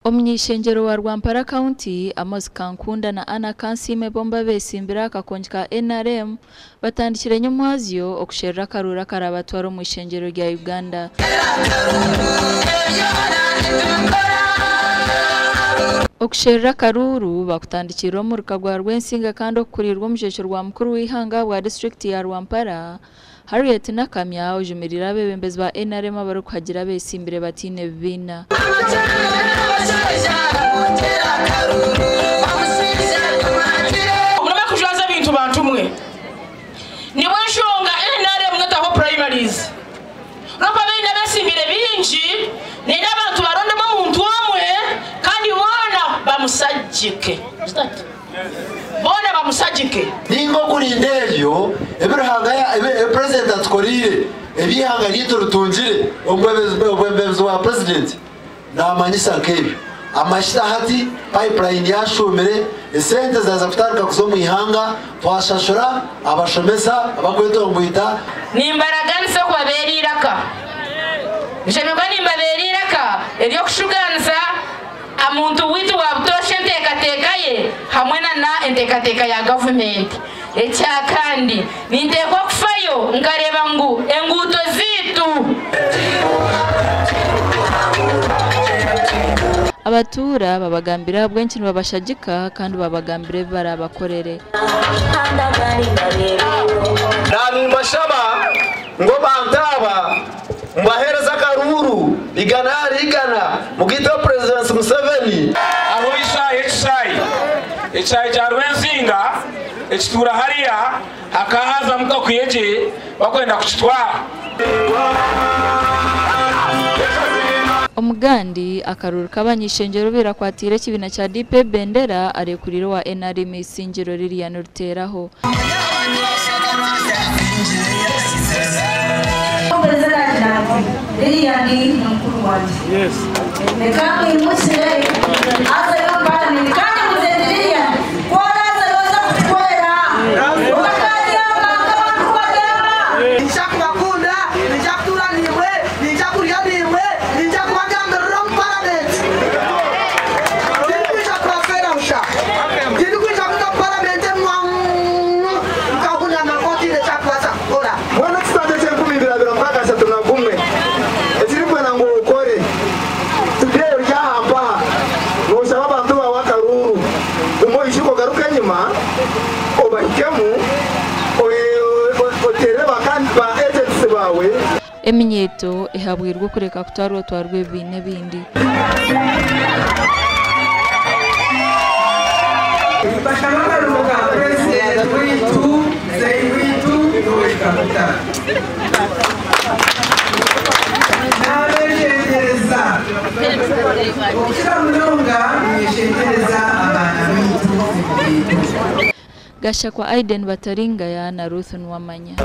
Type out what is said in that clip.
Omuny'eishengyero wa Rwampara County, Amos Kankunda na Anna Kansiime bombi abetsimbire aha kakongi ka NRM batandikire nyomwazyo okusherura akaruuru akarabatwara omu ishengyero rya Uganda. Okusherura akaruuru bakutandikirire omuruka gwa Rwensinga kandi okukuriirwe omushwekye rwa mukuru w'eihanga ahabwa disiturikiti ya Rwampara, Harriet Nakamya ojumiriire abeebembezi ba NRM abarikuhagira abetsimbire bataine bibiina. Mureme kujwaza ebintu bantu mwe. Nibwo enshonga NRM netaho primaries. Nobu abaine abesimbire bingi, nenda abantu barondemu omuntu omwe kandi boona bamusagike. Boona bamusagike. Ninga okurinda ebyo ebi Ruhanga ebi Purezidenti atukoreire, ebi eihanga ryaitu ritungire, omwebembezi wa Purezidenti namanyisa nk'ebyo. Amahita hati pipeline yashuumire, esente zaaza kutandika kuza omu ihanga, twashashura abashomesa abakwetomboita. Nimbaraganisa okubabeera eiraka. Nshemererwa nimbabeera eiraka ery'okushugaanisa amuntu waitu wa butoosha enteekateeka ye hamwe na na enteekateeka ya gavumenti. Ekya kandi, ninteekwa kufayo nkareeba ngu enguuto zaitu. Abatuura babagambira ahabw'enki nibabashagika kandi babagambira ebi baraabakorere. Naanimbashaba ngu abantu aba mubaheereze akaruuru igana ahari igana mugaiteho Purezidenti Museveni. Aho ishaaha ekishaayi ekishaayi kya Rwensinga ekituura hariya hakaahazamu kakuyegye bakwenda kukitwara. Omugandi, akaruuru k'abany'eishengyero obaire akwatiire ekibiina kya DP ebendera arekuriire owa NRM Isingiro Lilian Ruteraho. Lilian ni mukuru wangye. Reka mwimukire azeyo omu paramenti kandi muzeeyi Lilian ku oraazeyo oze kutukorera otakaryama nk'abantu ku baryama. Ninja kubakunda, ninja kutuura naimwe, ninja kurya naimwe, ninja kubagambirira omu paramenti. Tindikwija kubafeera busha. Tindikwija kuza omu paramenti nkahunama nk'otaine ekyakubaasa kukora. Mbwenu ekisanja eky'e 2061 ekirikwenda ngu okore tudeyo rya aha mpaha nooshaba abantu baawe akaruuru guma oijuke ogaruke enyima obahikemu oteere ba agents baawe. Eminyeeto ehabwirwe okureka kutwarwa otwarwa ebibiina ebindi. Bashaba akaruru ka Purezidenti waitu, Muzeeyi waitu Yoweri Kaguta. Nabeshengyereza okukira munonga ninyeshengyereza abaana baitu eminyeeto. Gashakwa Aiden Bataringaya na Ruth Nwamanya.